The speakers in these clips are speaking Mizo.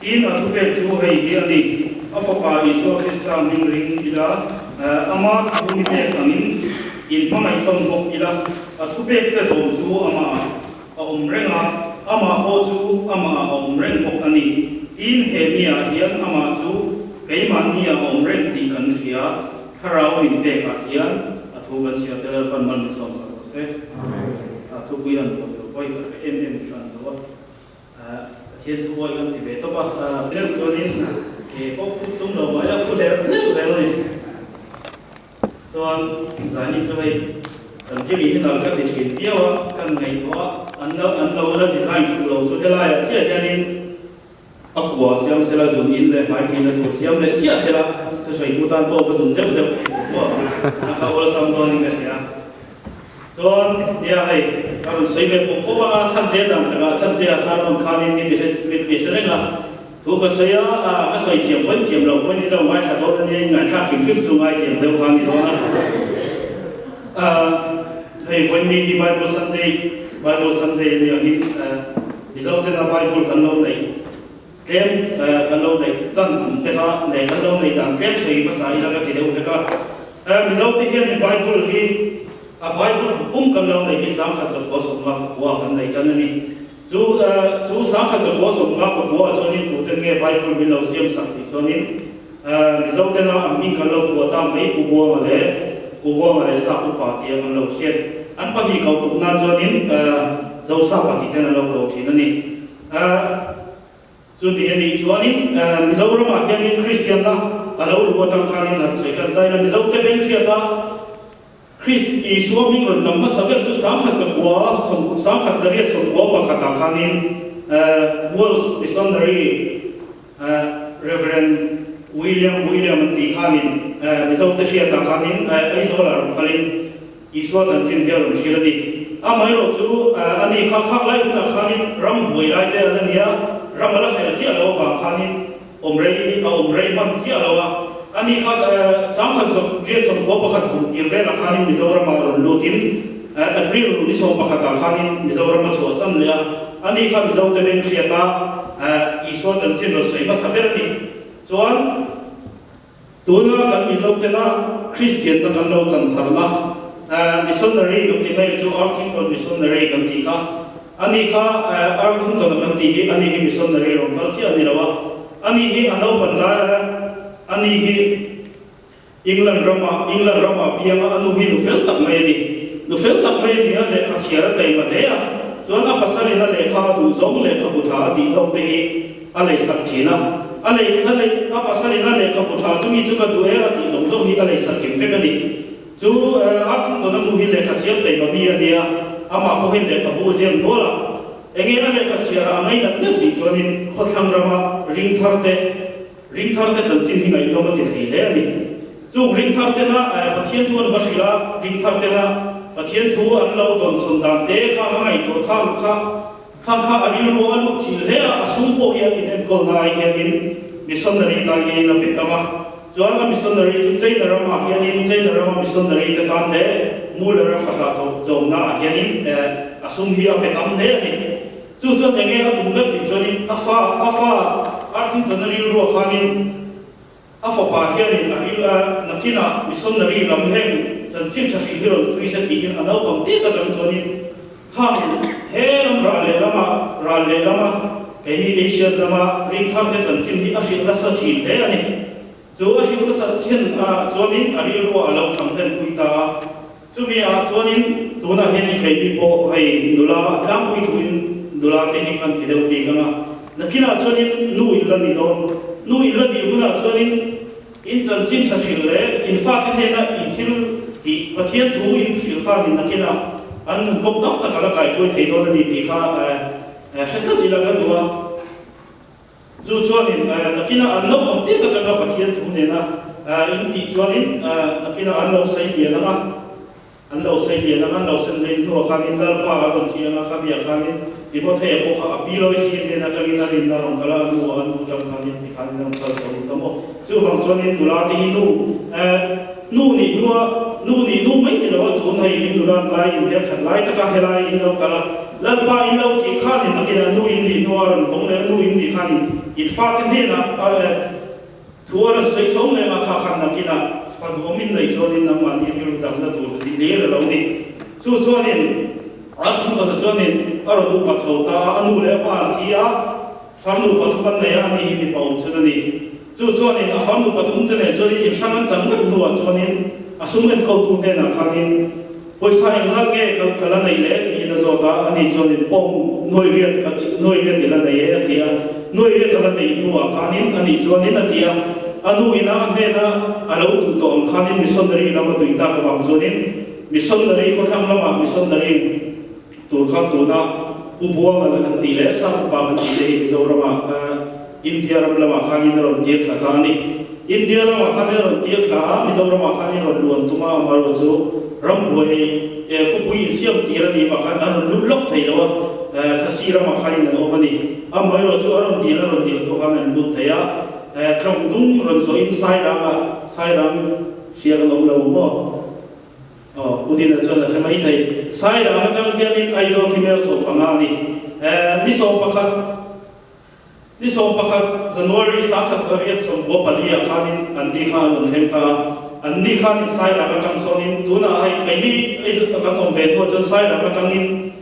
Tin, a thupek chu hei hi a ni, A Fapa Isua Krista hming ring ila, ama thu mi pek angin in hmangaih tawn bawk ila, a thupek te zawm chu amah a awm reng a, amah pawh chu amah a awm reng bawk a ni. Tin, he miah hian amah chu keimahni a awm reng tih kan hria, Thlarau min pekah hian a thu kan chhiar te Lalpan mal min sawmsak rawh se. A thupui han pawh tur pawh hi ka hre em em hran lo a. Pathian thu pawh hi kan ti ve tawp a, deuh chuanin ke pawh phut tum lo mai a, phu hler hleuh zel a ni. Chuan Zaini chu hei kan Jimmy hi nal ka ti thin viau a, kan ngaihtuah a, an lo an lo la design fuh lo chu helaiah chiah hianin a kua siam sela zun in leh hmai phina tur siam leh chiah sela thusawitu tan pawh va zun zeuh zeuh thei tur pawh a kha awlsam dawnin ka hria. Chuan, nia hei, ka rawn sawi ve pawp pawp anga chhantea dan takah chhantea sermon khanin min ti hre min ti hre reng a, thu ka sawi a, ka sawi thiam pawn thiam loh pawn in lo ngaithla dawn ania in ngaithlak hrim hrim chu ngaithiam deuh kha a ni dawn a. Hei vawiin hi Bible Sunday, Bible Sunday a ni angin Mizo tena Bible kan lo neih tlem kan lo neih dan kum te kha leh kan lo neih dan tlem sawi hmasa ila ka ti deuh hlek a. Mizo te hianin Bible hi a Bible pum kan lo neih hi 1969 kan nei tan a ni. Chu chu 1969 ah chuanin tuten nge Bible min lo siam sak tih chuanin Mizo tena an hming kan lo phuah ta mai Pu Buanga leh Pu Buanga leh Sap Upa tia kan lo hriat. An pahnih koh tuk nan chuanin Zosapa tih ten an lo ko thin a ni. Chu ti a nih chuanin Mizoramah hianin Kristianna a lo luh atang khanin han sawi tan ta ila Mizote beng hriata Krist Isua hming rawn lam hmasa ber chu 1900 1981 ah khanin Welsh Missionary Reverend William William an tih khanin Mizote hriatah khanin Aizawlah rawn kalin Isua chanchin hi a rawn hrilh a ni. Amaherawh chu a ni kha khak lai hunah khanin ram buai lai te a la ni a, ram a la fel chiah lo avang khanin awm rei a awm rei hman chiah lo a. A ni kha 1981 kum tir velah khanin Mizoramah rawn lutin April ni 11 ah khanin Mizoram a chhuahsan leh a. A ni kha Mizote beng hriata Isua chanchin rawn sawi hmasa ber a ni. Chuan. Tuna kan Mizo tena Kristianna kan lo chan tharna missionary kan ti mai chu Arthington Missionary kan tih kha a ni kha. Arthington a kan tih hi a ni hi missionary rawn kal chiah a ni lo a, a ni hi a naupan lai a ni hi England rama England rama pianga a nu hi nu fel tak mai a ni. Nu fel tak mai a ni a, lehkha chhiar a taima hle a, chuan a pasalin a lehkha a duh zawng lehkhabu tha a tih zawk te hi A leisak thin a, a lei a lei a pasalin a lehkhabu tha chumi chu ka duh e a tih zawng zawng hi a leisak kim vek a ni. Chu Arthington a nu hi lehkha chhiar taima mi a nia, amah pawhin lehkhabu ziak nual a, enge a lehkha chhiarah a ngainat ber tih chuanin khawthlang rama ring thar te ring thar te chanchin hi ngaihnawm a ti thei hle a ni. Chung ring thar tena Pathian thu an va hrilh a, ring thar tena Pathian thu an lo dawnsawn dan te kha a ngaihtuah khang kha Kha kha a rilru a lut thin hle a, a sum pawh hi an inenkawl ngai hianin missionary tan hianin a pe tam a. Chuan a missionary chu China ramah hianin China rama missionary te tan leh Muller-a fahla chawmna ah hianin a sum hi a pe tam hle a ni. Chu chuan enge a tum ber tih chuanin a fa a fa Arthington-a rilruah khanin A fapa hianin a ril a, nakinah missionary lam heng chanchin tha hrilh hi rawn tui se tiin a naupang tet atang chuanin khang he lam ral leh lama ral leh lama keini Asian lama ringthar te chanchin hi a hrilh nasa thin hle a ni. Chu a hrilh nasa then ah chuanin a rilruah a lo thang hlen pui ta a. Chumi ah chuanin tunah hianin keini pawh hei nula a tlangpui thuin nula te hi kan ti deuh bik ang a, nakinah chuanin nu in la ni dawn. Nu in la nih hunah chuanin in chanchin tha hrilh leh in fate hnena in thil tih Pathian thu in hrilh khanin nakinah an nun kawng tam tak a la kaihruai thei dawn a ni tih kha hre tlat ila ka duh a. Chu chuanin nakinah an naupang tet atanga Pathian thu nena in tih chuanin nakinah an lo sei lian ang a, an lo sei lian ang a, an lo sen reng hnuah khanin Lalpa a rawn ti ang a, khamiah khanin Timothea pawh kha a pi Loisi hnen atangin a rinna rawn kal a, a nu a nu atang khanin tikhanin a rawn kal chho ta maw. Chuvang chuanin nula te hi nu. Nu nih hnua nu nih nu mai ni lo a, tun hei in nulat lai in hmelthat lai taka helai in lo kal a, Lalpa in lo tih khanin a kina nu in nih hnua a rawn hawng leh a, nu in nih khanin in fate hnenah a thu a rawn sawi chhawng leh a, kha khan nakinah fanu awm in nei chuanin nangmahni rilru damna tur zihlir a lo ni. Chu chuanin Arthur-a chuanin a rawn upa chho ta a, a nu leh a pa an thi a, Farnu pathum an nei a, ani hi mipa awm chhun a ni. Chu chuanin a farnu pathum te nen chuanin inhrang an chang vek hnuah chuanin a sum enkawltu hnenah khanin pawisa engzat nge ka ka la neih le tiin a zawt a, ani chuanin pawm nuai riat ka nuai riat i la nei e a ti a. Nuai riat a la neih hnuah khanin ani chuanin a ti a, a nu ina a hnena a lo duh tawh ang khanin missionary lam a tui tak avang chuanin missionary khawthlang lamah missionary Tur kha tuna Pu Buanga la kan tih leh Sap upa kan tih te hi Mizoramah India ram lamah khanin a rawn tir thla ta a ni. India ramah khanin a rawn tir thla a, Mizoramah khanin rawn luan tum a, amaherawhchu chu rambuai khawpui insiam tir a nih vang khan an rawn lut lawk thei lo a, Khasi ramah khanin an awm a ni. Amaherawhchu a rawn dil a rawn dil hnu khan an lut thei a, tlawng dung rawn zawhin Sairangah Sairang hria kan awm lo maw? Aw, U Dina chuan a hre mai thei. Sairang atang hianin Aizawl khi mel 15 a ni. Eh, ni 11, ni 11 January 1994 ah khanin an ni kha an rawn thleng ta a. An ni khanin Sairang atang sawnin tunah hei keini Aizawl kan awm ve hnuah chuan Sairang atangin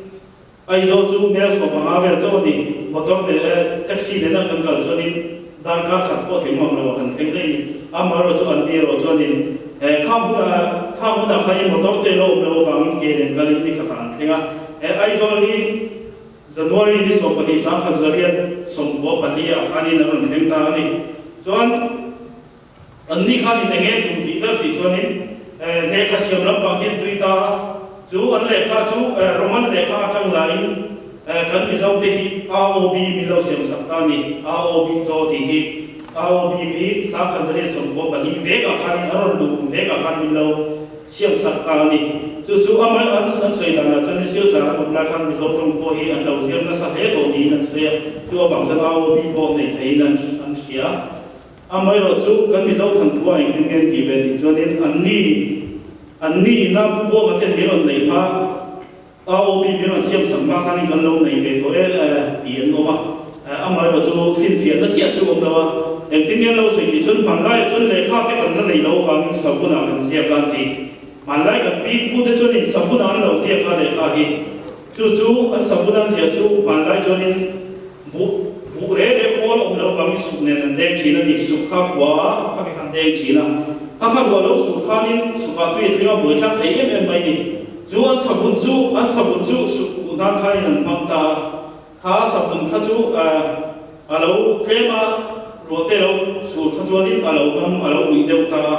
Aizawl chu mel 15 vel chauh a ni. Motor nen eh taxi nena kan kal chuanin darkar khat pawh tling mang lo a kan thleng daih a ni. Amaherawh chu an ni erawh chuanin eh khang hunah khang hunah khanin motor te lo awm loh avangin ke nen kalin ni khatah an thleng a. Eh Aizawl hi January ni 12 1994 ah khanin a rawn thleng ta a ni. Chuan An ni khan in enge tum tih ber tih chuanin lehkha siam lampang hian tui ta a, chu an lehkha chu Roman lehkha atang lahin kan Mizo te hi AOB min lo siam sak ta a ni, AOB chaw tih hi AOB hi 1994 vekah khanin a rawn luh kum vekah khan min lo siam sak ta a ni. Chu chu amah an sawi danah chuan Silchar an awm lai khan Mizo tawng pawh hi an lo zir nasa hle tawh tiin an sawi a, chu avang chuan AOB pawh nei theiin an hria. Amaherawh chu kan Mizo thanthua engtin nge an tih ve tih chuanin anni anni ina Pu Buanga ten min rawn neih hma AOB min rawn siam sak hma khanin kan lo nei ve tawh e tih an awm a. Amaherawh chu finfiahna chiah chu awm lo a, engtin nge an lo sawi tih chuan hmanlaiah chuan lehkha te kan la nei lo avangin savunah kan ziak a an ti. Hmanlai kan pi pu te chuanin savunah an lo ziak a lehkha hi. Chu chu an savun an ziah chu hmanlai chuanin Buh buh re re khawl awm loh vangin suk nen an deng thin a ni. Suk kha kua a, khami khan deng thin a. Kha kha ruah lo sur khanin sukah tui a tling a, buaithlak thei em em mai ni. Chu an savun chu, an savun chu suk kuh hnan khanin an hmang ta a. Kha savun kha chu a lo tlem a, ruah te lo sur kha chuanin a lo ngam, a lo uih deuh ta a.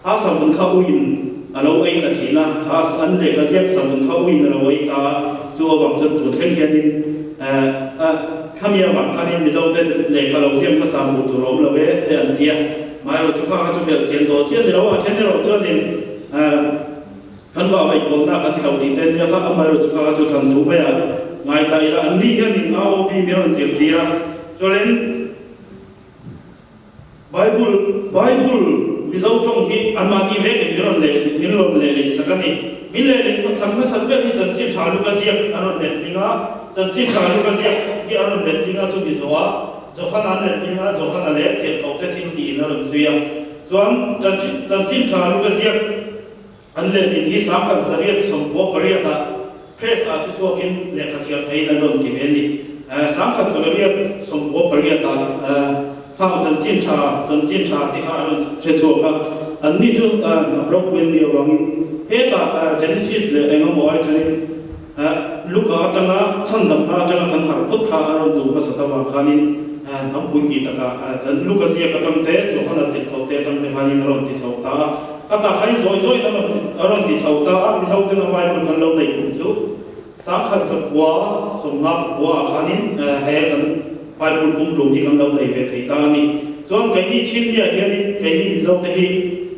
Kha savun kha uiin a lo ei ta thin a, kha an lehkha ziak savun kha uiin a lo ei ta a, chu avang chuan tun thleng hianin khami avang khanin Mizote lehkha lo ziak hmasa hmuh tur a awm lo e te an ti a, amaherawh chu kha kha chu belh chian tawh chian ni lo a, then erawh chuanin kan vahvaih kawlna kan thlo tih te nia kha, amaherawh chu kha kha chu than thu maiah ngai ta ila, an ni hianin AOB min rawn zirtir a, chuanin. Bible, Bible, Mizo tawng hi anmahni vekin min rawn leh, min rawn lehlin sak a ni. Min lehlin sak hmasat ber hi Chanchin Tha Luka ziak an rawn letling a, Chanchin Tha Luka ziak hi an rawn letling a, chumi zawhah Johana an letling a, Johana leh Tirhkohte thil tiin a rawn zui a. Chuan Chanchin Tha Luka ziak an lehlin hi 1808 ah Press ah chu chhuakin lehkha chhiar theiin an rawn ti ve a ni. 1998 ah khang chanchin tha, chanchin tha te kha an rawn hre chhuak a. Anni chu hnam ropui an nih avangin hetah Genesis leh engemaw ai chuanin Luka atanga chhandamna atanga kan harh phawt kha an rawn duh hmasat avang khanin hnam pui tih takah Luka ziak atang te, Johana tirhkoh te atang te khanin a rawn ti chho ta a. A tak hi zawi zawiin a rawn a rawn ti chho ta a, Mizo ten a Bible kan lo neih kum chu 1950 ah khanin he kan Bible pumhlum hi kan lo nei ve thei ta a ni. Chuan keini Chindia hianin keini Mizo te hi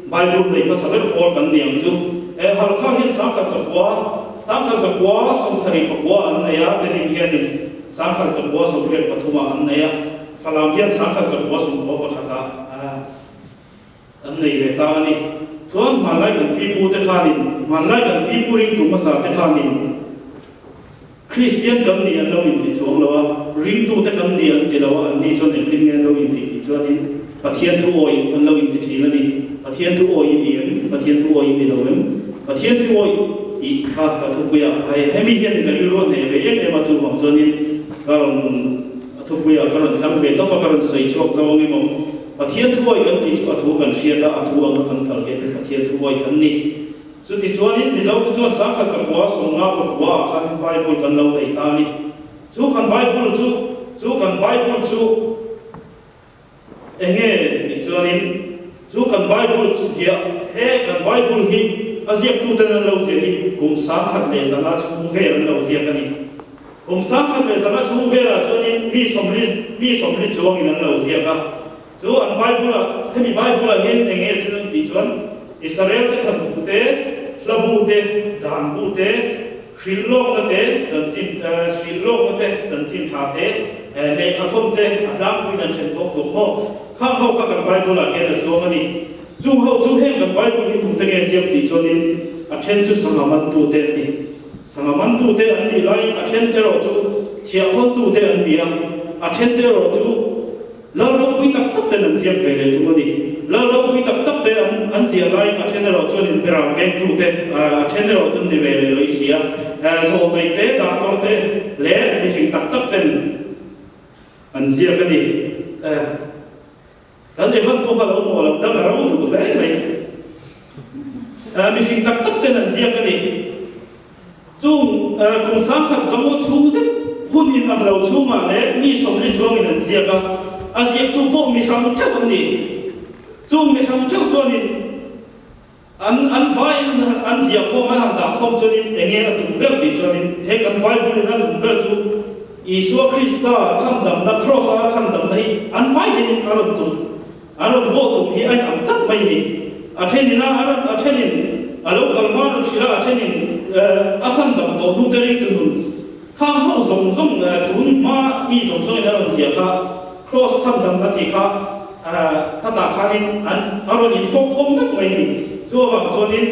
Bible nei hmasa ber pawl kan ni ang chu. Halkha hian 1979 an nei a, Tedim hianin 1983 ah an nei a, Falam hian 1991 ah. An nei ve ta a ni. Chuan hmanlai kan pipu te khanin, hmanlai kan pipu ringtu hmasa te khanin Kristian kan ni an lo inti chuang lo a, ringtu te kan ni an ti lo a, anni chuan engtin nge an lo inti tih chuanin Pathian thu awih an lo inti thin a ni. Pathian thu awih i ni em? Pathian thu awih i ni lo em? Pathian thu awih tih kha ka thupuiah hei hemi hian ka rilru a hneh ve em em a, chuvang chuanin ka rawn a thupuiah ka rawn thlang ve tawp a, ka rawn sawi chhuak zo ang emaw? Pathian thu awih kan tih chu a thu kan hriat a, a thu anga kan kal hian Pathian thu awih kan ni. Chutichuanin Mizote chuan sangkhat zakua sawmnga pakua ah khan Bible kan lo nei ta a ni. Chu kan Bible chu, chu kan Bible chu enge tih chuanin chu kan Bible chu ziah he kan Bible hi a ziaktuten an lo ziah hi kum 1500 chhung vel an lo ziak a ni. Kum 1500 chhung velah chuanin mi sawmli mi 40 chuangin an lo ziak a. Chu an Bible-ah, hemi Bible-ah hian eng nge chu tih chuan Israel-te thanthu te, hlabu te, danbu te, hrilhlawkna te, chanchin hrilhlawkna te, chanchin tha te, lehkhathawm te a tlangpuiin an then bawk thawm maw? Khang ho kha kan Bible-ah hian a chuang a ni. Chung ho chu heng kan Bible hi tute nge ziak tih chuanin a then chu sangha mantute an ni. Sangha mantute an nih laiin a then erawh chu chhiahkhawltute an ni a, a then te erawh chu Lal ropui tak tak ten an ziak ve leh thung a ni. Lal ropui tak tak te an an ziah laiin a then erawh chuan in beram vengtu te, a then erawh chuan ni ve leh lawih si a. Zawlnei te, doctor te leh mihring tak tak ten an ziak a ni. Kan Evan pawh kha lo maw lo dang a ro duh hle mai. Mihring tak tak ten an ziak a ni. Chung kum 10,000 zaw chhung zet hun in ang lo chhungah leh mi 40 chuangin an ziak a, a ziaktu pawh mi hrang theuh an ni. Chung mi hrang theuh chuanin an an vaiin an ziah khawm an han dah khawm chuanin eng nge a tum ber tih chuanin he kan Bible in a tum ber chu Isua Krista chhandamna, Cross a chhandamna hi an vai hianin a rawn tum A rawn haw tum hi a inang chak mai ni. A thenin a, a rawn, a thenin a lo kal hma rawn hrilh a, a thenin a chhan dam tawh hnu te ringtu nun khang ho zawng zawng tun hma mi zawng zawngin a rawn ziah kha Kraws chhan dam a tih kha khatah khanin an a rawn infawk khawm vek mai ni. Chu avang chuanin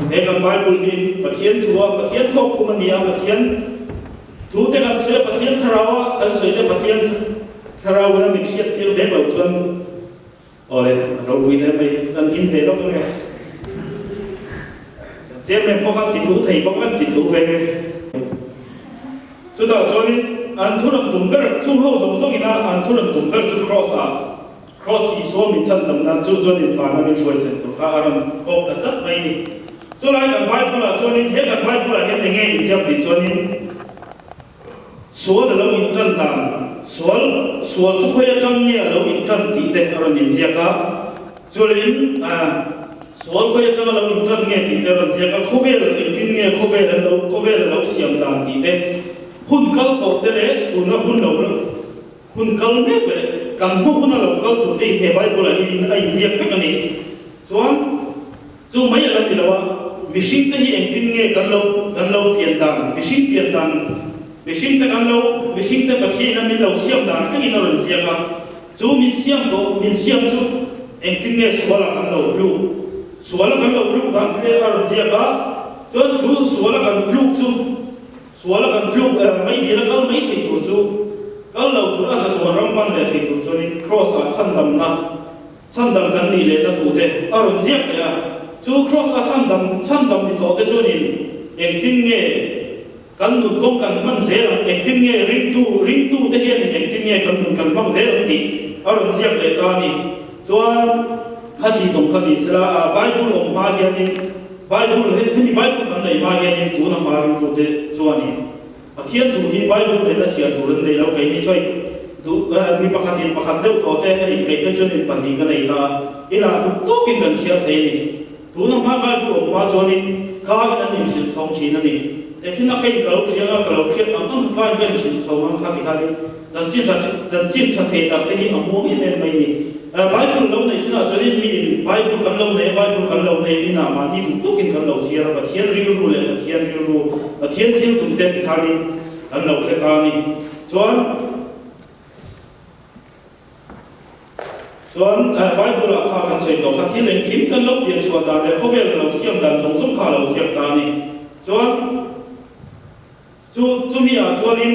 He kan Bible hi Pathian thu a, Pathian thawk khum a ni a, Pathian thu te kan sawi a, Pathian thlarau a kan sawi te Pathian thlarau in a min hriat tir vek lo chuan awle a ropui hle mai, kan in ve lawk ange. Chairman pawh khan ti thu thei bawk an ti thu ve nge. Chutah chuanin an thu rawn tum ber, chung ho zawng zawng ina an thu rawn tum ber chu Kraws ah Kraws Isua min chhan tam nan chu chuan in vana min hruai thlen tur kha a rawn kawp ta chat mai ni. Chulai kan Bible-ah chuanin he kan Bible-ah hian enge inziak tih chuanin sual a lo intan dan, sual sual chu khawi atang nge a lo intan tih te a rawn inziak a. Chulin sual khawi atang a lo intan nge tih te a rawn ziak a, khawvel engtin nge khawvel an lo khawvel a lo siam dan tih te, hun kal tawh te leh tuna hun lo Hun kal mek leh kan hma huna lo kal tur te hi he Bible-ah hian a inziak vek a ni. Chuan chu mai a lo ni lo a, mihring te hi engtin nge kan lo kan lo pian dan, mihring pian dan, mihring te kan lo mihring te Pathian in a min lo siam dan thlengin a rawn ziak a, chu min siam tawh min siam chu engtin nge sualah kan lo tluk, suala kan lo tluk dan te a rawn ziak a, chuan chu suala kan tluk chu Sual a kan tluk eh, mai dil a kal mai thei tur chu kal lo tur a chatuan ram pan leh thei tur chuanin Kraws ah chhandamna, chhandam kan nih lehna thu te a rawn ziak leh a. Chu Kraws a chhandam, chhandam ni tawh te chuanin engtin nge kan nun kawng kan hman zel ang, engtin nge ringtu, ringtu te hianin engtin nge kan nun kan hmang zel ang tih a rawn ziak leh ta a ni. Chuan khati zawng kha ni sela, Bible awm hma hianin, Bible, hemi Bible kan neih hma hianin tuna hma ringtute chuanin Pathian thu hi Bible nena chhiar tur an nei lo, keini chuan duh mi pakhatin pakhat deuh thaw te hei kei phei chuanin pahnih ka nei ta a, inah duh tawkin kan chhiar thei a ni. Tuna hma Bible awm hma chuanin kain an inhrilh chhawng thin a ni. Tekhin a kein ka lo hriang a, ka lo hriat ang ang kha kain ka inhrilh chhawng ang kha tikhanin Chanchin tha chanchin tha thei tak te hi a muang em em mai ni. Bible lo neih chinah chuanin miin Bible kan lo nei a, Bible kan lo nei inah mahni duh tawkin kan lo chhiar a, Pathian rilru leh Pathian rilru, Pathian thil tum te tikhanin kan lo hre ta a ni. Chuan. Chuan Bible-ah kha kan sawi tawh kha thil engkim kan lo pian chhuah dan leh khawvel lo siam dan zawng zawng kha a lo ziak ta a ni. Chuan chu chumi ah chuanin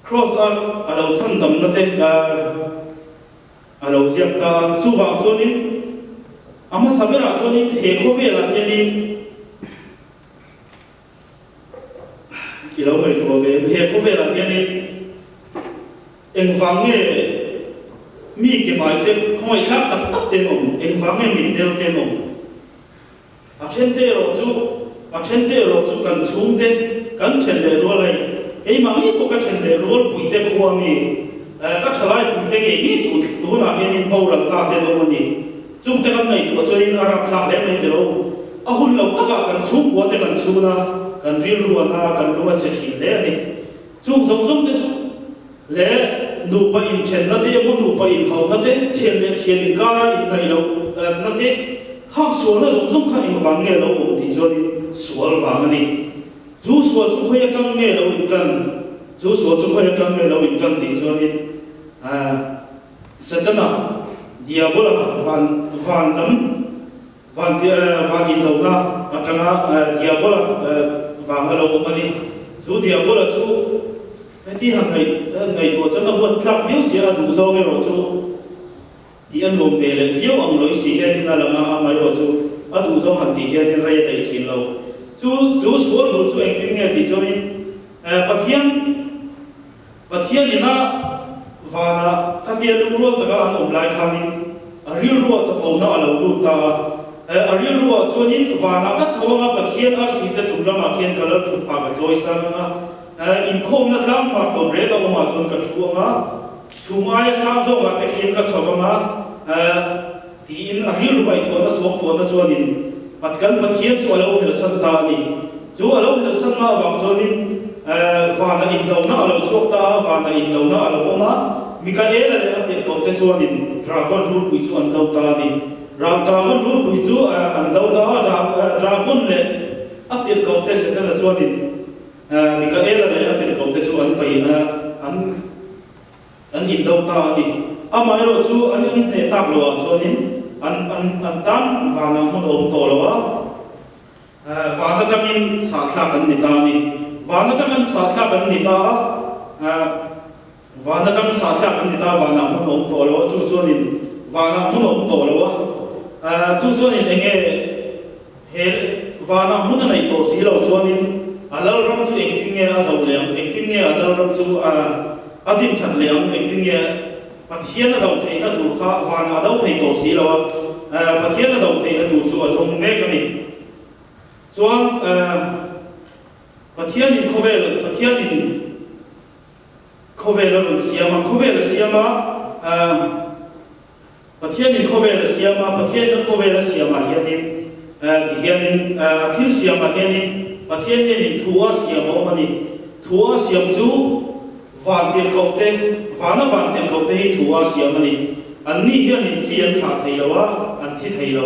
Cross-a a lo chhandamna te a lo ziak ta a. Chuvang chuanin a hmasa berah chuanin he khawvelah hianin I lo ngaihtuah ve em? He khawvelah hianin engvang nge mi ke bai te khawngaihthlak tak tak ten awm? Engvang nge mitdel ten awm? A then te erawh chu, a then te erawh chu kan chhungte kan then leh rual hei. Keimah ngei pawh ka then leh rual puite khua mi, ka thalai puite ngei ngei tun tunah hianin boral ta ten awm a ni. Chungte kan ngaihtuah chuanin a rapthlak hle mai tilo. A hun lo takah kan chhungkua te kan chhun a, kan rilru a na, kan lung a chhe thin hle a ni. Chung zawng zawng te chu leh nupa inthenna te emaw nupa inhauhna te, thian leh thian inkara inhnaih loh na te, khang sualna zawng zawng kha engvang nge lo awm tih chuanin sual vang a ni. Chu sual chu khawi atang nge lo intan? Chu sual chu khawi atang nge lo intan tih chuanin Setana, Diabola, van van lam van van indona atanga Diabola vang a lo awm a ni. Chu Diabola chu heti han ngaihtuah chuan a huat tlak viau sia, a duh zawng erawh chu tih a nuam ve leh viau ang lawih si hianin a lang a, amaherawh chu a duh zawng han tih hianin rei a daih thin lo. Chu chu sual bul chu engtin nge tih chuanin Pathian Pathian ina vana khatia lungrual taka an awm lai khanin a rilruah chapona a lo lut ta a. A rilruah chuanin vanah ka chho anga Pathian arsi te chung lamah khian ka lo thut phah ka chawi sang anga, inkhawmna tlang hmar tawp ret a awmah chuan ka thu anga, chhum aia sang zawkah te khian ka chho anga, tiin a rilru ngaihtuahna suangtuahna chuanin kan Pathian chu a lo helsan ta a ni. Chu a lo helsan mah avang chuanin vana indona a lo chhuak ta a, vana indona a lo awm a, Mikaela leh a tirhkohte chuanin dragon rulpui chu an do ta a ni. Dragon rulpui chu an do ta a, dragon leh a tirhkohte Setana chuanin Mikaela leh a tirhkohte chu an bei a, an An indo ta a ni. Amaherawh chu an inhneh tak loh ah chuanin an an an tan vanah hmun a awm tawh lo a, van atangin sahthlak an ni ta a ni. Van atang an sahthlak an ni ta a, van atang sahthlak an ni ta a, vanah hmun a awm tawh lo a, chu chuanin vanah hmun a awm tawh lo a, chu chuanin eng nge He vanah hmun a neih tawh si lo chuanin a lalram chu engtin nge a zoh leh ang, engtin nge a lalram chu a a din that leh ang, engtin nge Pathian a do theihna tur kha vanah a do thei tawh si lo a, Pathian a do theihna tur chu a zawng mek a ni. Chuan Pathianin khawvel, Pathianin khawvel a rawn siam a, khawvel a siam a, Pathianin khawvel a siam a, Pathianin a khawvel a siamah hianin ti hianin a thil siamah hianin Pathian hianin thu a siam a awm a ni. Thu a siam chu van tirhkohte, vana van tirhkohte hi thu a siam a ni. Anni hianin chi an thlah thei lo a, an thi thei lo.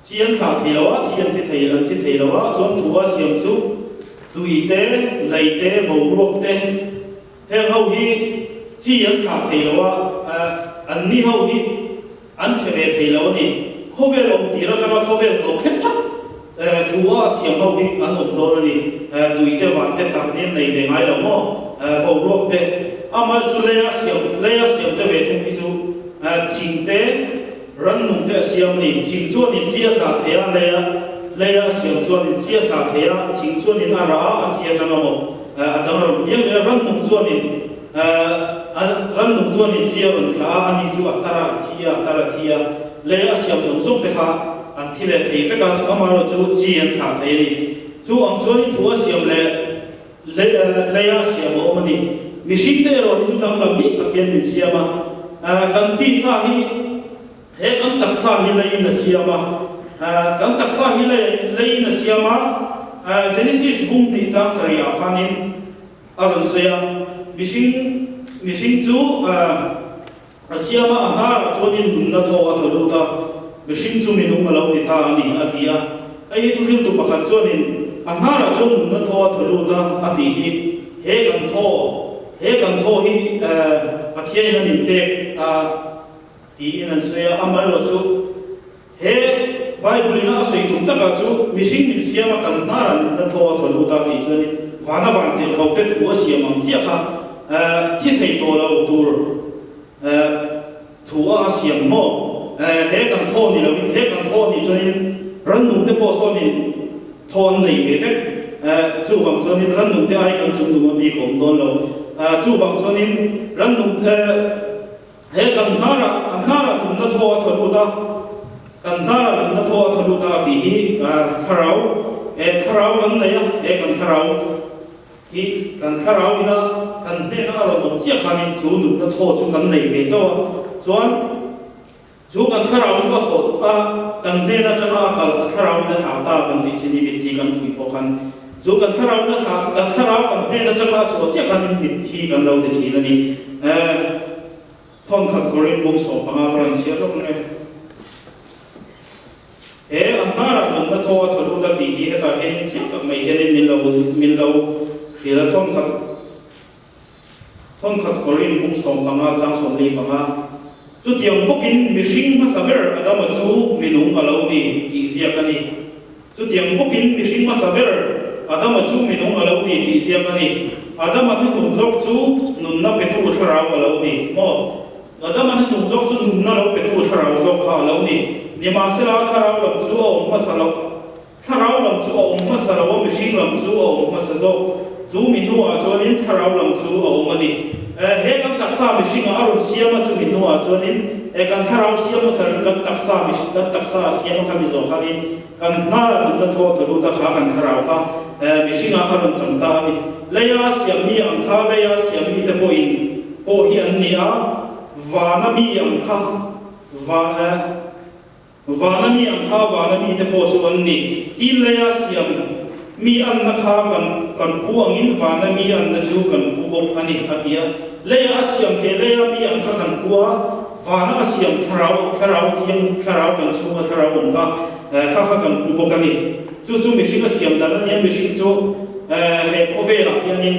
Chi an thlah thei lo a, thi an thi thei, an thi thei lo a, chuan thu a siam chu tui te, lei te, boruak te, heng ho hi chi an thlah thei lo a, an ni ho hi an che ve thei lo a ni. Khawvel awm tir atanga khawvel tawp thleng thak thu a siam ho hi an awm dawn a ni. Tui te, van te, tak ni an nei ve ngai lo maw? Boruak te, amal chu lei a siam, lei a siam te ve thung hi chu thing te, Rannung te a siam a ni. Thing chuanin chi a thlah thei a, lei a lei a siam chuanin chi a thlah thei a, thing chuanin a rah a, a chi atang a maw a dang a rawn piang leh a, rannung chuanin rannung chuanin chi a rawn thlah a, ani chu a tar a, a thi a, a tar a thi a, lei a siam zawng zawng te kha an thi leh thei vek a, chu amaherawh chu chi an thlah thei a ni. Chu ang chuanin thu a siam leh lei a siam a awm a ni. Mihring te erawh hi chu danglam bik tak hian min siam a. Kan tisa hi he kan taksa hi leiin a siam a. Kan taksa hi leiin a siam a. Genesis bung tih chang sarih ah khanin a rawn sawi a. Mihring mihring chu a siam a, a hnarah chuanin nunna thaw a thaw lut a, mihring chu minung a lo ni ta a ni, a ti a. Hei hi thuhriltu pakhat chuanin a hnarah chuan nunna thaw a thaw lut a, a tih hi he kan thaw. He kan thaw hi Pathianin a min pek a tiin an sawi a, amaherawhchu he Bible ina a sawi tum takah chu mihring min siam a kan hnar an na thaw a thaw lut a tih chuanin vana van tirh ko te thu a siam ang chiah kha thi thei tawh lo tur thu a a siam maw? He kan thaw ni loin he kan thaw nih chuanin rannung te pawh sawnin thaw an nei ve vek. Chuvang chuanin rannung te ai kan chung nung a bik a awm dawn lo. Chuvang chuanin rannung te he kan hnarah an hnarah nunna thaw a thaw lut a, kan hnarah nunna thaw a thaw lut a tih hi thlarau, thlarau kan nei a, he kan thlarau Hi kan thlarau ina kan hnehna a rawn awm chiah khanin chu nunna thaw chu kan nei ve chauh a, chuan chu kan thlarau chu a thaw a, kan hnen atanga a kal a thlarau in a thlah ta kan tih thin hi mitthi kan fuih pawh khan chu kan thlarau in a thlah kan thlarau kan hnen atanga a chhuah chiah khanin mitthi kan lo ti thin a ni. Thawnkhat Korin bung 15 ka rawn chhiar lawk ang e. He a hnarah nunna thaw a thaw lut a tih hi hetah hianin chiang tak mai hianin min lo min lo hrilh a, thawnkhat thawnkhat Korin bung 15 chang 45. Chutiang bawkin mihring hmasa ber Adama chu minung a lo ni tih ziak a ni. Chutiang bawkin mihring hmasa ber Adama chu minung a lo ni tih ziak a ni. Adama hnuhnung zawk chu nunna petu thlarau a lo ni maw? Adama hnuhnung zawk chu nunna lo petu thlarau zawk kha a lo ni. Nimahsela, thlarau lam chu a awm hmasa lo. Thlarau lam chu a awm hmasa lo a, mihring lam chu a awm hmasa zawk. Chu mi hnuah chuanin thlarau lam chu a awm a ni. He kan taksa mihringa a rawn siam a, chu mi hnuah chuanin he kan thlarau siam hmasa rin kan taksa mihring kan taksa a siam a kha mi zawh khanin kan hnara nunna thaw thaw lut a kha kan thlarau kha mihringa a rawn chang ta a ni. Leia siam mi ang kha leia siam mite pawhin pawh hi an ni a, vana mi ang kha va Vana mi ang kha vana mite pawh chu an ni. Tin leia siam mi anna kha kan kan pu angin vana mi anna chu kan pu bawk a ni, a ti a. Leia a siam he leia mi ang kha kan pu a, vana a siam thlarau, thlarau thiang, thlarau kan chhunga thlarau awm kha, kha kha kan pu bawk a ni. Chu chu mihring a siam dan a nia, mihring chu he khawvelah hianin,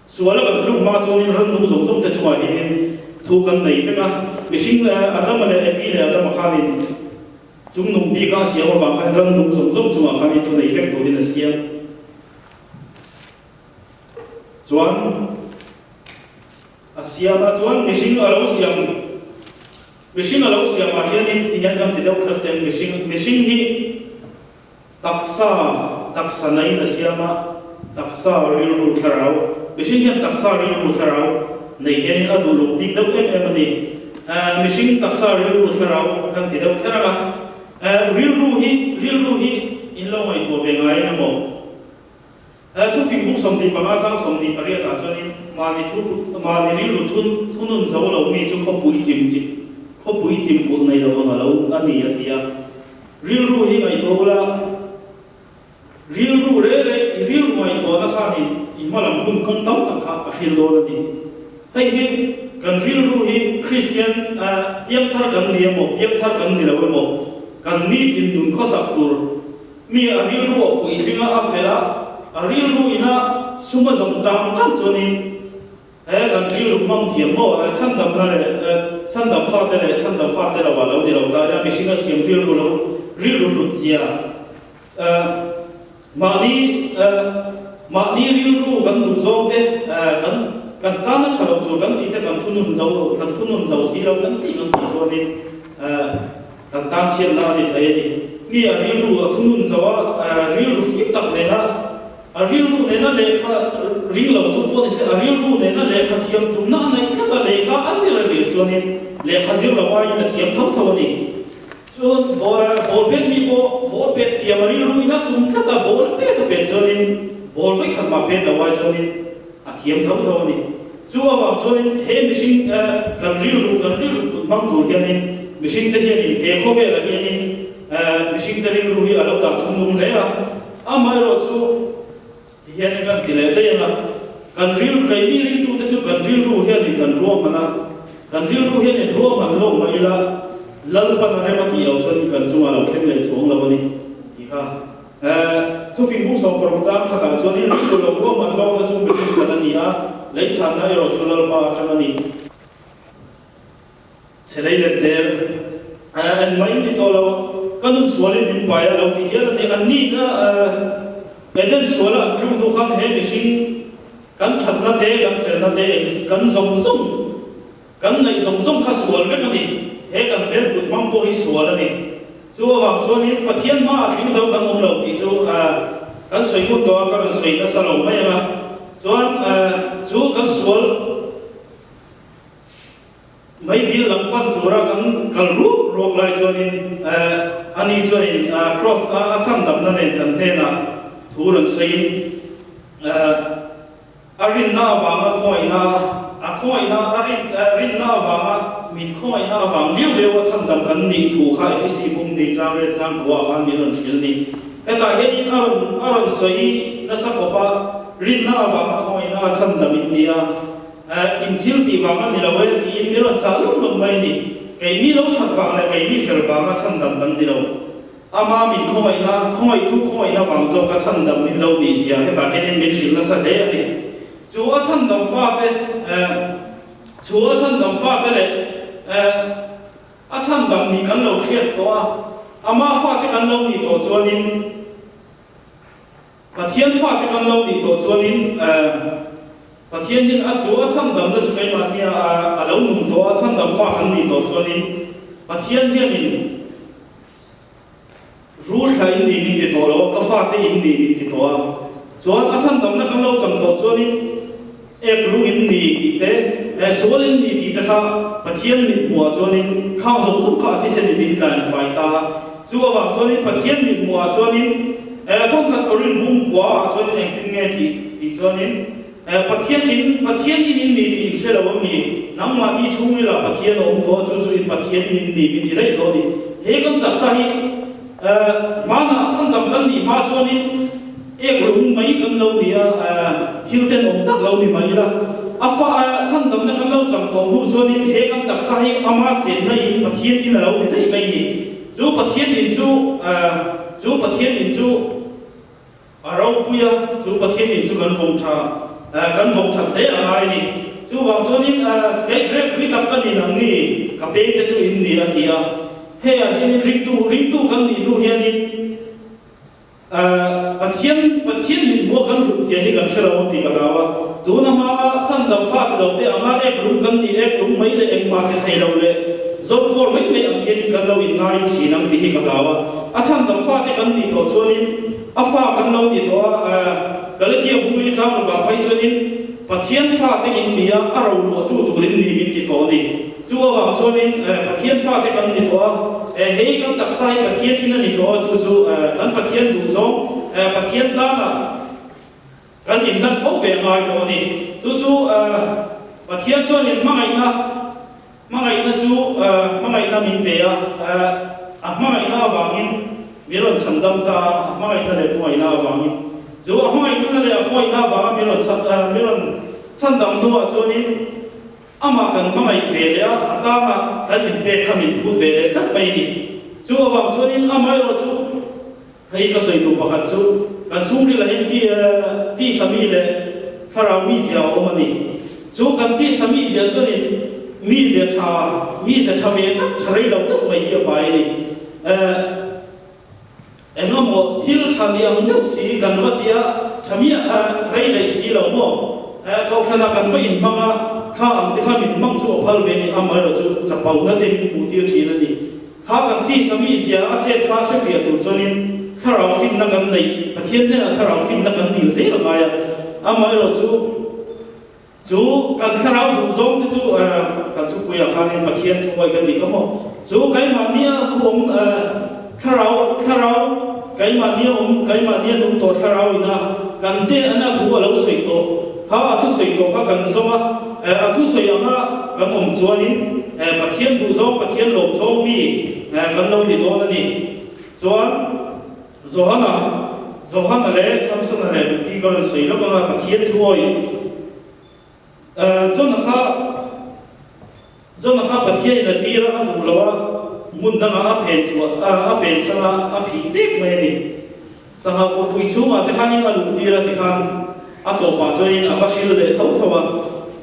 Sual a kan tluk hma chuanin rannung zawng zawng te chungah hianin thu kan nei vek a. Mihring Adama leh Evi leh Adama khanin chungnung bika a siam avang khan rannung zawng zawng chungah khanin thu nei vek turin a siam. Chuan a siam a, chuan mihring a lo siam mihring a lo siamah hianin ti hian kan ti deuh kher teng mihring mihring hi Taksa, taksa naiin a siam a, taksa rilru thlarau, mihring hian taksa rilru thlarau nei hianin a duh luk bik deuh em em a ni. Mihring taksa rilru thlarau kan ti deuh kher ang a, rilru hi, rilru hi in lo ngaihtuah ve ngai em emaw? Thufing bung 25 chang 28 ah chuanin mahni thu, mahni rilru thun, thunun zo lo mi chu khawpui chim chi, khawpui chim kulh nei lo ang a lo a ni a ti a. Rilru hi ngaihtuah ula, rilru reh reh i rilru ngaihtuahna khanin i hmalam hun kawng tam tak kha a hril dawn a ni. Hei hi kan rilru hi Kristian piangthar kan ni emaw, piangthar kan ni lo emaw, kan nitin nun khawsak tur mi a rilru a puitling a, a fel a, a rilru ina sum a zawm tang tang chuanin He kan rilru hmang thiam maw? He chhandamna leh chhandam fate leh chhandam fate lo ah lo ni lo ta ila mihring a siam rilru lo rilru hlut zia mahni mahni rilru kan duh zawng te kan kan tan a tha lo tur kan tih te kan thunun zo kan thunun zo si lo kan tih kan tih chuanin kan tan chhiatna a ni thei a ni. Mi a rilru a thunun zo a rilru fim tak nena A rilru nena lehkha ring lo tu pawh ni se, a rilru nena lehkha thiam tumna a neih tlat a, lehkha a zir a lir chuanin lehkha zir lo aiin a thiam tho tho a ni. Chuan ball pet mi pawh ball pet thiam a rilru in a tum tlat a, ball a pet a pet chuanin ball vawikhat mah pet lo ai chuanin a thiam tho tho a ni. Chu avang chuanin he mihring kan rilru kan rilru kut hmang tur hianin mihringte hianin he khawvelah hianin mihringte rilru hi a lo dah chungnung hle a. Amaherawh chu ti hian kan ti leh daih ang a, kan rilru, keini ringtute chu kan rilru hianin kan ruahman a, kan rilru hianin ruahman lawk mah ila Lalpan a rem a tih loh chuan kan chungah lo thleng leh chuang lo a ni tih kha. Thufing 16 chang khatah chuanin rilru lo ruahman lawkna chu mihring chan a ni a, lei chhanna erawh chu Lalpa atang a ni. Chhe lei let der en mai ni tawh lo, ka nun sualin min pai a lo ti hial a ni. An nihna Eden suala an tluk hnu khan he mihring kan thatna te, kan felna te eng kan zawng zawng, kan neih zawng zawng kha sual vek a ni. He kan hmel kut hmang pawh hi sual a ni. Chu avang chuanin Pathian hmaah tling zo kan awm lo tih chu kan sawi ngut tawh a, ka rawn sawi nasa lo mai ang a. Chuan chu kan sual Meidil lam pan tura kan kal ruak ruak lai chuanin ani chuanin Cross a chhandamna nen kan hnenah thu rawn sawiin a rinna avanga khawngaihna a khawngaihna a rin rinna avanga min khawngaihna avang liau liau a chhandam kan nih thu kha Efesi bum ni chang riat chang kuah khan min rawn hrilh ni. Hetah hianin a rawn a rawn sawi nasa khawp a, rinna avanga khawngaihna a chhandam in ni a. In thil tih vang a ni lo e tiin mi rawn chah lawm lawm mai a ni. Keini lo that vang leh keini fel vanga chhandam kan ni lo. Ama min khawngaihna, khawngaihtu khawngaihna vang zawka chhandam min lo nih zia hetah hianin min hrilh nasa hle a ni. Chu a chhandam fate, chu a chhandam fate leh a chhandam nih kan lo hriat tawh a, ama fate kan lo nih tawh chuanin, Pathian fate kan lo nih tawh chuanin Pathian hian a chu a chhandamna chu keimahni a lo nung tawh a, chhandam fa kan nih tawh chuanin Pathian hianin rul thla in ni min ti tawh lo a, ka fate in ni min ti tawh a. Chuan a chhandamna kan lo chang tawh chuanin ek lung in ni tih te, sual in ni tih te kha Pathian mit hmuhah chuanin khang zawng zawng kha a thisen in min tlain fai ta a. Chu avang chuanin Pathian mit hmuhah chuanin thawnkhat Korin bung kuaah chuanin engtin nge tih tih chuanin Pathian in Pathian in in ni tih in hre lo a mi? Nangmahni chhungril ah Pathian a awm tawh a, chu chu in Pathian in in ni min ti daih tawh a ni. He kan taksa hi hmanah chhandam kan nih hma chuanin Ek lung mai kan lo ni a, thil tenawm tak lo ni mai ila. A fa chhandamna kan lo chang tawh hnu chuanin he kan taksa hi ama chenna in Pathian in a lo ni daih mai ni. Chu Pathian in chu, chu Pathian in chu a ropui a, chu Pathian in chu kan vawng tha, kan vawng that hle a ngai a ni. Chuvang chuanin kei grep ri tak ka ni nang ni, ka peng te chu in ni a ti a. Hei ah hianin ringtu, ringtu kan nih hnu hianin, Pathian, Pathian min hmuh a kan hlut zia hi kan hre lo ang tih ka hlau a. Tuna hmaa chhandam fa ti lo te anga ek lung kan nih ek lung mai leh engmah ti thei lo leh zawrkawl mai mai ang hianin kan lo inngai thin ang tih hi ka hlau a. A chhandam fa te kan nih tawh chuanin a fa kan lo nih tawh a, Galatia bungli chang rukah phei chuanin Pathian fa te in nia a roluahtu turin ni min ti tawh a ni. Chu avang chuanin Pathian fate kan ni tawh a, hei kan taksa hi Pathian in a ni tawh a, chu chu kan Pathian duhzawng, Pathian tana kan inhlan fo ve a ngai tawh a ni. Chu chu Pathian chuanin hmangaihna, hmangaihna chu hmangaihna min pe a, a hmangaihna avangin min rawn chhandam ta a, a hmangaihna leh khawngaihna avangin. Chu a hmangaihna leh a khawngaihna avanga min rawn chhan, min rawn chhandam hnuah chuanin, Amah kan hmangaih ve leh a, a tana kan inpek kha min phut ve leh tlat mai a ni. Chu avang chuanin amaherawh chu hei ka sawi duh pakhat chu kan chhungril ah hian ti tisa mi leh thlarau mizia a awm a ni. Chu kan tisa mizia chuanin mizia tha, mizia tha ve tak, tha rei lo tak mai hi a pai a ni. Engemaw thil tha ni ang deuh si kan va tia tha miah a rei daih si lo maw? Kohhranah kan va inhmang a, kha ang te kha min hmang chu a phal ve ni, amaherawh chu chapona te min hmuh tir thin a ni. Kha kan tisa mi zia a chet kha hrefiah tur chuanin thlarau finna kan neih, Pathian hnenah thlarau finna kan dil zel a ngai a, amaherawh chu Chu kan thlarau duh zawng te chu kan thupuiah khanin Pathian thu ngawi ka ti kha maw? Chu keimahnia thu awm thlarau thlarau keimahnia awm keimahnia nung tawh thlarau ina kan te ana thu a lo sawi tawh kha a thusawi tawh kha kan zawng a a thusawi anga kan awm chuanin Pathian duh zawng Pathian lawm zawng mi kan lo ni dawn a ni. Chuan. Johana, Johana leh Samsona leh Ruthi ka rawn sawi lawk anga Pathian thu awih Johna kha Johna kha Pathianin a tir a, a duh lo a, hmun dangah a phen chhuah a pen sang a, a phih zek mai a ni. Sangha kawpui chhungah te khanin a luh tir a tikhan a tawpah chuanin a va hril leh tho tho a.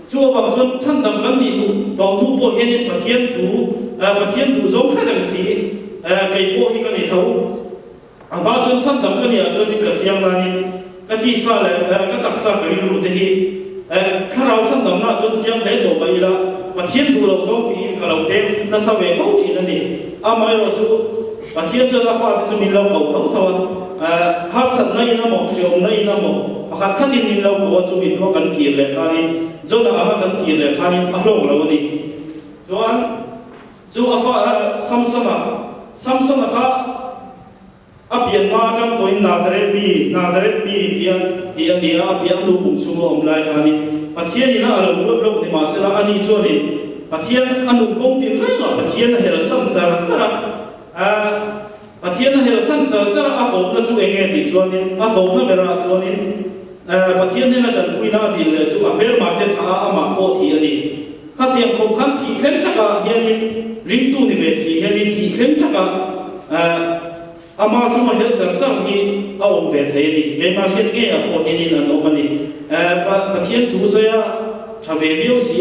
Chu avang chuan chhandam kan nih duh tawh hnu pawh hianin Pathian thu, Pathian duh zawng hre reng si, kei pawh hi ka ni tho. A hma chuan chhandam ka nih ah chuanin ka chiang nanin ka tisa leh ka taksa ka rilru te hi thlarau chhandamna ah chuan chiang hle tawh mai ila Pathian duh loh zawng tiin ka lo peng nasa ve fo thin a ni. Amaherawh chu Pathian chuan a fate chu min lo ko tho tho a, harsatna in amaw, hreawmna in amaw pakhat khatin min lo ko a, chu min hnuah kan kir leh khanin Jonah anga kan kir leh khanin a hlawk lo a ni. Chuan Chu a fa Samsona, Samsona kha a pian hma atang tawhin Nazareth mi, Nazareth mi tia tih a ni a, a pian nu kum chhunga awm lai khanin Pathian ina a lo ruat lawk ni mahsela ani chuanin Pathian a nun kawng tin rengah Pathian a helsan char char a, Pathian a helsan char char a, a tawpna chu eng nge tih chuanin a tawpna berah chuanin Pathian hnena tanpuina a dil leh chu a hmelmate tha a amah pawh thih a ni. Khatiang khawp khan thih thleng takah hianin ringtu ni ve si hianin thih thleng takah ama chunga helh char char hi a awm ve thei a ni. Keimah hriat ngeiah pawh hianin an awm a ni. Pathian thu sawi a tha ve viau si,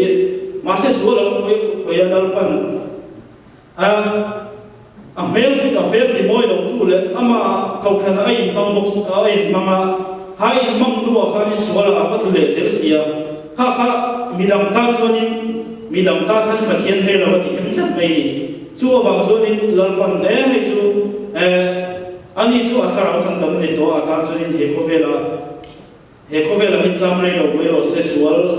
mahse sual a va khawi a Lalpan a a hmel a hmel ti mawi lo tu leh amah kohhran a inhmang bawk a inhmang a, kha inhmang hnuah khan sual a va tlu leh zel si a, kha kha midang tan chuanin midang tan khan Pathian hmel a va ti hem tlat mai a ni. Chu avang chuanin Lalpan e hei chu eh ani chu a thlarau chhandam ni tawh a tan chuanin he khawvela he khawvela hi cham rei lo mai rawh se sual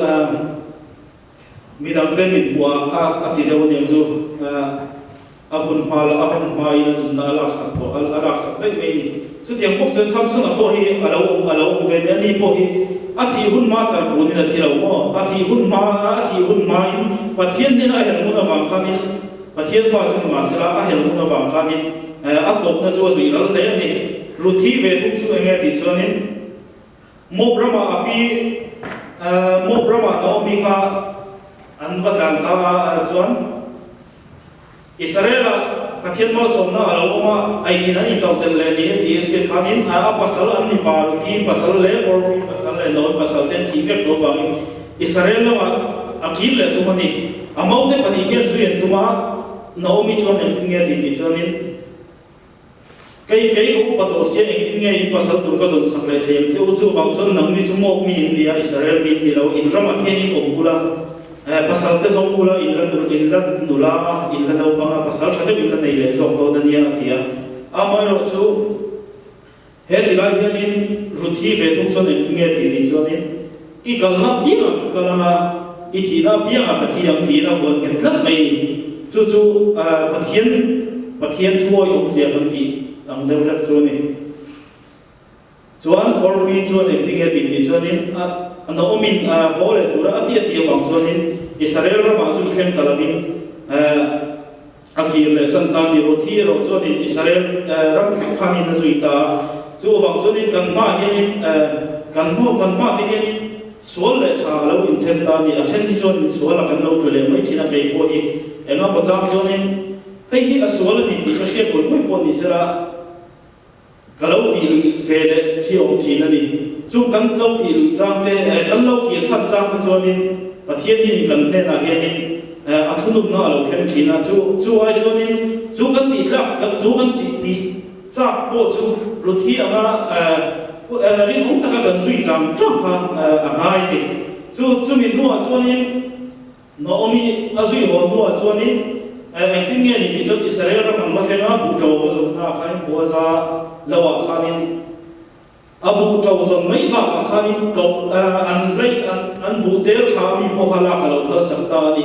Midangte min hmuh ah a ti deuh aniang chu a hun hma la a hun hma in a nunna a laksak pawh a laksak daih mai a ni. Chutiang bawk chuan Samsona pawh hi a lo awm a lo awm ve mai a, ni pawh hi a thih hun hma tar kunin a thi lo maw? A thih hun hma a thih hun hma in Pathian hnena a helh hun avang khanin Pathian fa chu ni mahsela a helh hun avang khanin a tawpna chu a zuih ral hle a ni. Ruthi ve thung chu enge tih chuanin Moab ramah a pi Moab ramah Naomi kha an va tlan ta a chuan Israel-ah Pathian malsawmna a lo awm a, aiin an intoh tel leh ni a ti a hriat khanin a pasal an ni pa Ruthi pasal leh Orpi pasal leh Naomi pasal te an thih vek tawh avangin Israel lamah a kir leh tum a ni. A maute pahnih hian zui an tum a, Naomi chuan engtin nge a tih tih chuanin, Kei kei ka upa tawh sia engtin nge in pasal tur ka zawn sak leh thei ang che u? Chuvang chuan nangni chu mawk mi in ni a, Israel mi in ni lo, in ramah khian in awm ula, pasal te zawng ula, in la in la nula a, in la naupang a, pasal tha deuh in la nei leh zawk dawn a nia a ti a. Amaherawh chu he ti lai hianin Ruthi ve thung chuan engtin nge tih tih chuanin i kalna piangah ka kal ang a, i thihna piangah ka thi ang tiin a huan nghet tlat mai ni. Chu chu Pathian Pathian thuawi awmzia kan tih ang deuh hlek chu a ni. Chuan Orpi chuan engtin nge tih tih chuanin a Naomin haw leh tura a ti a tih avang chuanin Israel ramah zui thleng ta lovin A kir leh san ta ni Ruthi erawh chuanin Israel ram thleng khanin a zui ta a. Chu avang chuanin kan hmaah hianin kan hmuh kan hmah te hianin sual leh tha a lo inthen ta a ni. A then hi chuanin sualah kan lo tlu leh mai thin a, kei pawh hi engemaw chang chuanin hei hi a sual a ni tih ka hriat ngawih ngawih pawh ni sela, Ka lo tih luih ve leh thi awm thin a ni. Chu kan lo tih luih chang te, kan lo kir san chang te chuanin Pathian hian kan hnenah hianin a thununna a lo thleng thin a. Chu chu ai chuanin chu kan tih tlak, chu kan chih tih chak pawh chu Ruthi anga rinawm taka kan zui tang tang kha a ngai a ni. Chu chumi hnuah chuanin Naomi a zui haw hnuah chuanin engtin nge ni tih chuan Israel ram an va thleng a, buh ṭo va zawn hnaah khanin Boaza loah khanin a buh ṭo zawn mai bakah khanin koh an hleih an buh tel ṭha mi pawha lak a lo phalsak ta a ni.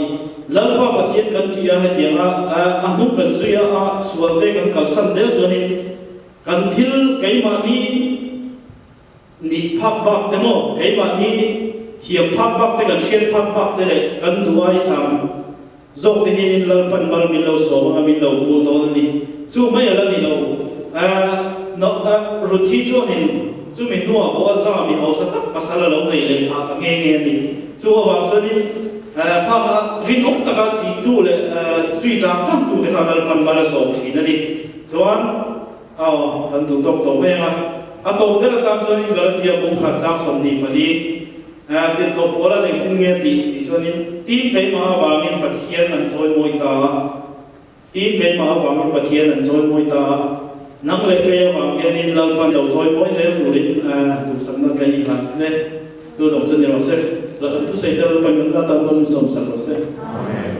Lalpa Pathian kan ṭih a, hetianga a hnung kan zui a, a sualte kan kalsan zel chuanin kan thil keimahni Nih phak bak te maw, keimahni thiam phak bak te kan hriat phak bak te leh kan duh ai sang zawk te hianin Lalpan mal min lo sawm anga min lo vul dawn a ni. Chu mai a la ni lo. Ruthi chuanin chumi hnuah Boaza mi hausa tak pasal a lo nei leh phah ta nghe nghe a ni. Chu avang chuanin khanga rinawm taka tihtu leh zui tang tangtu te kha Lalpan mal a sawm thin a ni. Chuan. Aw, kan duh tawk tawh mai ang a. A tawp ber atan chuanin Galatia bung khat chang 24 tirhkoh Paula engtin nge a tih tih chuanin, Tin keimah avangin Pathian an chawimawi ta a, tin keimah avangin Pathian an chawimawi ta a, nang leh kei avang hianin Lalpan lo chawimawi zel turin duhsakna ka inhlan thin e. Chu zawng chu ni rawh se. Thusawi te Lalpan kan zat tan pawh min sawmsak rawh se. Amen.